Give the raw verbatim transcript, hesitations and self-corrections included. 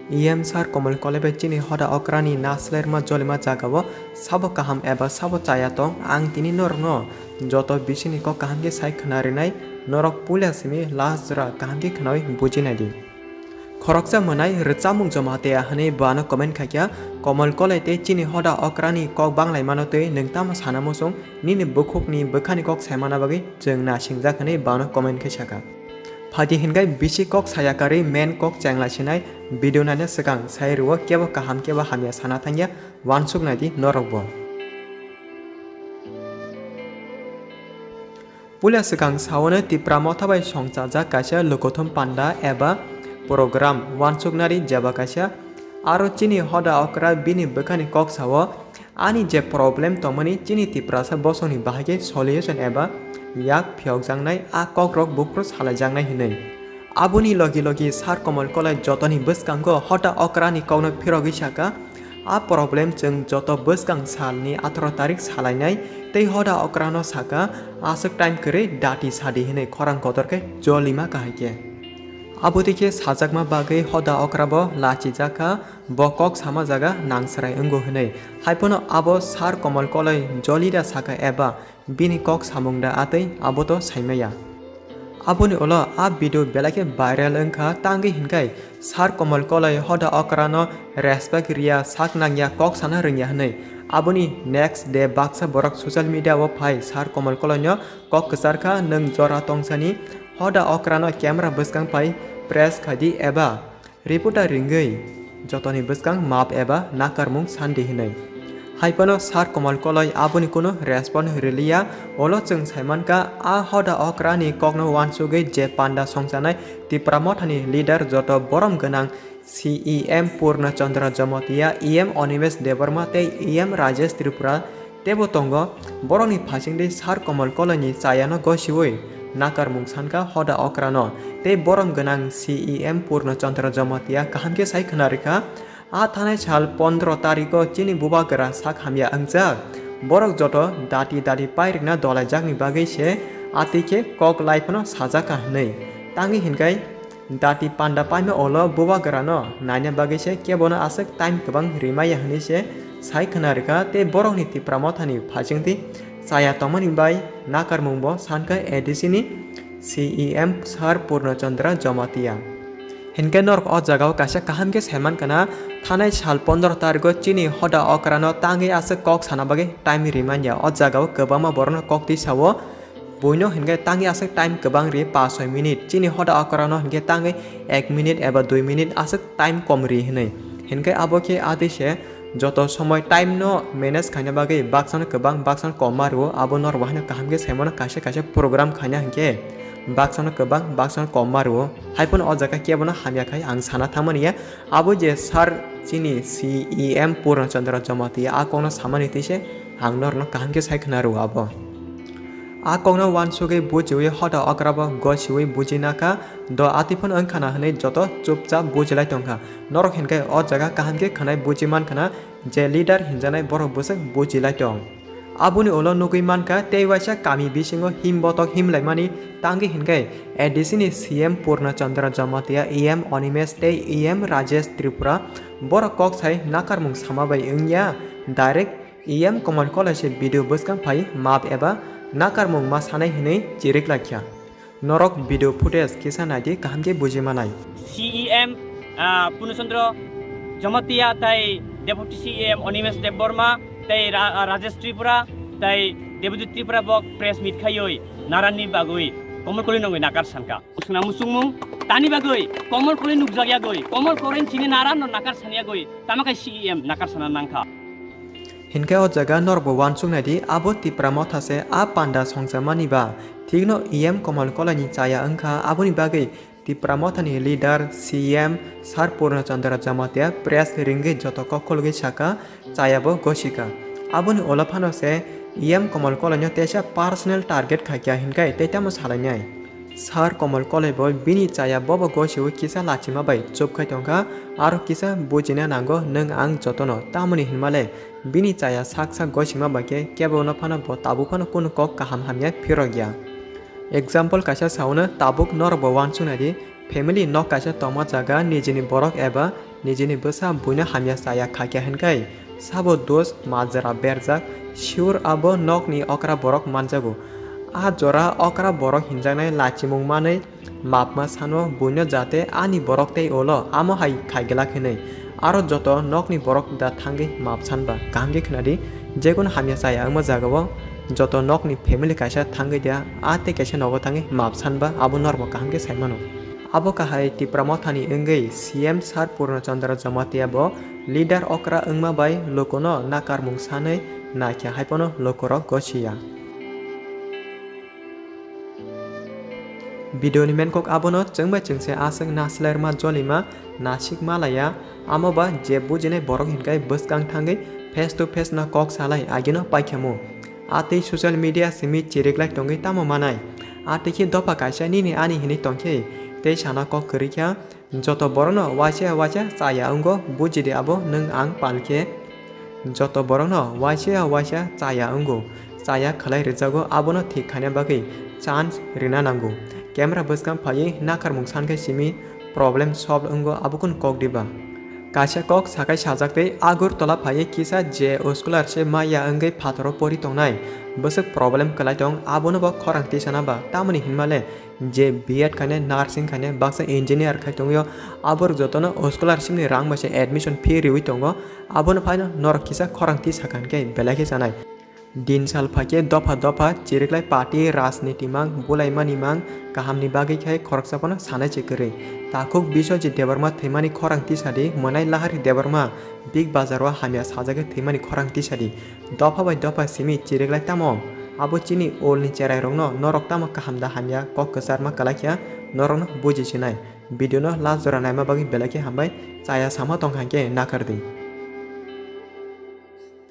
E M sir Komol Koloi bai chini hoda okrani naslerma jolima jagao sabo kaham eba sabo chaya tong, ang tini norokno joto bisingni kok kaham khe sai khna rinai, norok puila simi last jora kaham khe khnaui buji nai di. Khoroksa mwnai rwchapmung joma teya hwnwi bo ano comment khaikha, Komol Koloi tei chini hoda okrani kok banglaimano tei nwng tamo sana muchung, nini bukhukni bwkhani kok saimana bagwi chwng nasingjak hwnwi bo ano comment khe sakha. Phaidi hinkhai bisi kok saya karwi main kok chengla sinai video naina swkang sai rwo kebo kaham kebo hamya sana thangya, wansuk nai di norokbo. Puila swkang saono Tipra Motha bai songchajak kaisa lukuthum panda eba program wansuk nari jeba kaisa aro chini hoda okra bini bwkhani kok sao, ani je problem tongmani chini Tiprasa bosongni bahai khe solution eba yak phiyokjaknai a kokrok buphuru salaijaknai hinwi. Aboni logi logi Sir Komol Koloi jotoni bwskango hoda okrani kokno phirogwi saka, a problem chwng joto bwskang salni atharo tarik salainai tei hoda okrano saka, aswk time kwrwi dati sadi hinwi khorang kotor khe jolima kahai khe. Abotwi khe sajakma bagwi hoda okrabo lachijak kha, bo kok sama jaga nangchrai wngo hinwi. Haiphano abo Sir Komol Koloi jolida saka eba bini kok samung da atwi abo to saimaya. Aboni ulo a video belai khe viral wngkha, tangwi hinkhai Sir Komol Koloi hoda okrano respect riya, sak nangya, kok sana rwngya hinwi. Aboni next day baksa borok social media o phai Sir Komol Koloino kok kwcharkha, nwng jora tongsani hoda okrano camera bwskang phai press khaidi eba reporter ringwi jotoni bwskang map eba nakarmung sandi hinwi. Haiphano Sir Komol Koloi aboni kunu respond riliya, olo chwng saimankha a hoda okrani kokno wansugwi je panda songchanai Tipra Mothani leader joto borom gwnang C E M Purna Chandra Jamatia, E M Animesh Debbarma tei E M Rajesh Tripura teibo tongo, borokni phasingdi Sir Komol Koloini chayano gosiwi nakarmung sankha hoda okrano, tei borom gwnang C E M Purna Chandra Jamatia kaham khe sai khna rikha, a thanai sal pondro tariko chini bubagra sak hamya wngjak, borok joto dati dati pairikna dolaijakni bagwi se atwi khe kok lai phano sajakha hinwi. Tangwi hinkhai dati panda paima ulo bubagrano naina bagwi se kebono aswk time kwbang rimaya hinwi se sai khna rikha, tei borokni Tipra Mothani phasingdi chaya tongmani bai nakarmungbo sankha A D C ni C E M Sir Purna Chandra Jamatia. Hinkhe norok o jagao kaisa kaham khe saimankha na, thanai sal pondro tarigo chini hoda okrano tangwi aswk kok sana bagwi time rimanya, o jagao kwbangma borokno kok twi sao. Buino hinkhe tangwi aswk time kwbang ri, paanch soi minute. Chini hoda okrano hinkhe tangwi ek minute eba dui minute aswk time kom ri hinwi. Hinkhe abo khe atwi se joto somoi time no manage khaina bagwi baksano kwbang, baksano kom ma rwo, abo norok bo haino kaham khe saimano kaisa kaisa program khaina hinkhe baksano kwbang, baksano kom ma rwo. Haiphano o jaga kebono hamya khai ang sana thangmani ya. Abo je sir chini C E M Purna Chandra Jamatia a kokno samani twi se ang norokno kaham khe sai khna rwo abo. A kokno wansugwi bujiwi hoda okrabo gosiwi buji nakha, do atwi phano wngkha na hinwi joto chupchap bujilai tongkha. Norok hinkhe o jaga kaham khe khwnai buji mankha na je leader hinjanai borok bwswk bujilai tong. Aboni ulo nugwi mankha tei waisa kami bisingo him botok himlaimani tangwi hinkhe A D C ni C M Purna Chandra Jamatia, E M Animesh tei E M Rajesh Tripura borok kok sai nakarmung sama bai wngya, direct E M Komol Koloi se video bwskang phai map eba nakarmung ma sanai hinwi chirik laikha. Norok video footage kisa naidi kaham khe buji manai. C E M, ah, Purna Chandra Jamatia tei Deputy C E M Animesh Debbarma tei Ra-, ah, Rajesh Tripura tei Debojit Tripura bo press meet khaiwi naranni bagwi Komol Koloi nongwi nakar sankha. Swnam muchungmung tani bagwi Komol Koloi nukjakyagwi, Komol Koloi chini naranno nakar sanyagwi tamo khe C E M nakar sana nangkha. Hinkhe o jaga norokbo wansuk naidi, abo Tipra Motha se a panda songchamani ba. Thikno E M Komol Koloini chaya wngkha, aboni bagwi Tipra Mothani leader C M Sir Purna Chandra Jamatia press ringwi joto kok khulugwi saka, chaya bo gosika. Aboni ulo phano se E M Komol Koloino teisa personal target khaikha hinkhai tei tamo salainai. Sir Komol Koloi bo bini chaya bobo gosiwi kisa lachima bai chupkhai tongkha, aro kisa bujina nango nwng ang jotono, tamoni hinmale bini chaya sak sak gosima bai khe kebono phano bo tabuk phano kunu kok kaham hamya phirokya. Example kaisa saono, tabuk norokbo wansuk naidi, family nok kaisa tongma jaga nijini borok eba Nijini bwsa buino hamya chaya khaikha hinkhai sabo dos majra berjak, sure abo nokni okra borok manjago. A jora okra borok hinjaknai lachimung manwi mapma sano buino jate ani borok tei ulo amo hai khaiglak hinwi. Aro joto nokni borok da thangwi map sanba kaham khe khwnadi, jekono hamya chaya wngma jagao joto nokni family kaisa thangwi dia a tei kaisa nogo thangwi map sanba abo norbo kaham khe saimano. Abo kahai Tipra Mothani wngwi C M Sir Purno Chandra Jamatia bo leader okra wngma bai lukuno nakarmung sanwi naikha haiphano lukurok gosiya. Video ni menkok abono chwngbai chwngse aswk naslerma jolima nasik malaya, amo ba je bujinai borok hinkhai bwskang thangwi face to face no kok salai agino paikhamu. A tei social media simi chiriklai tongwi tamo manai? A tei khe dopha kaisa nini ani hinwi tongkhe tei sana kok kwrwikha. Joto borokno waisa waisa chaya wngo, bujidi abo nwng ang palkhe. Joto borokno waisa waisa chaya wngo, chaya khwlai rwjago, abono thik khaina bagwi chance rwna nango. Camera bwskang phaiwi nakarmung sankhe simi problem solve wngo, abo kunu kok diba? Kaisa kok sakai sajak tei Agartala phaiwi kisa je scholarship maya wngwi phataro pori tongnai bwswk problem kwlai tong, abono bo khorang tisana ba? Tamoni hinmale je B Ed khainai, nursing khainai, baksa engineer khai tongwio, aborok jotono scholarship ni rang bai se admission fee riwi tongo, abono phaino norok kisa khorang tisakha hinkhe belai khe chanai. Din sal phaikhe dopha dopha chiriklai party rajniti mang, bulaimani mang, kahamni bagwi khai khoroksa phano sanai se kwrwi. Takhuk Biswajit Debbarma thwimani khorang tisadi, Mwnai Lahari Debbarma Big Bazar o hamya sajagwi thwimani khorang tisadi. Dopha bai dopha simi chiriklai tamo? Abo chini olni cherairokno norok tamo kaham da hamya kok kwcharma kwlaikha, norokno buji sinai. Video no last jora naima bagwi belai khe hambai, chaya sama tongkha hinkhe nakardi.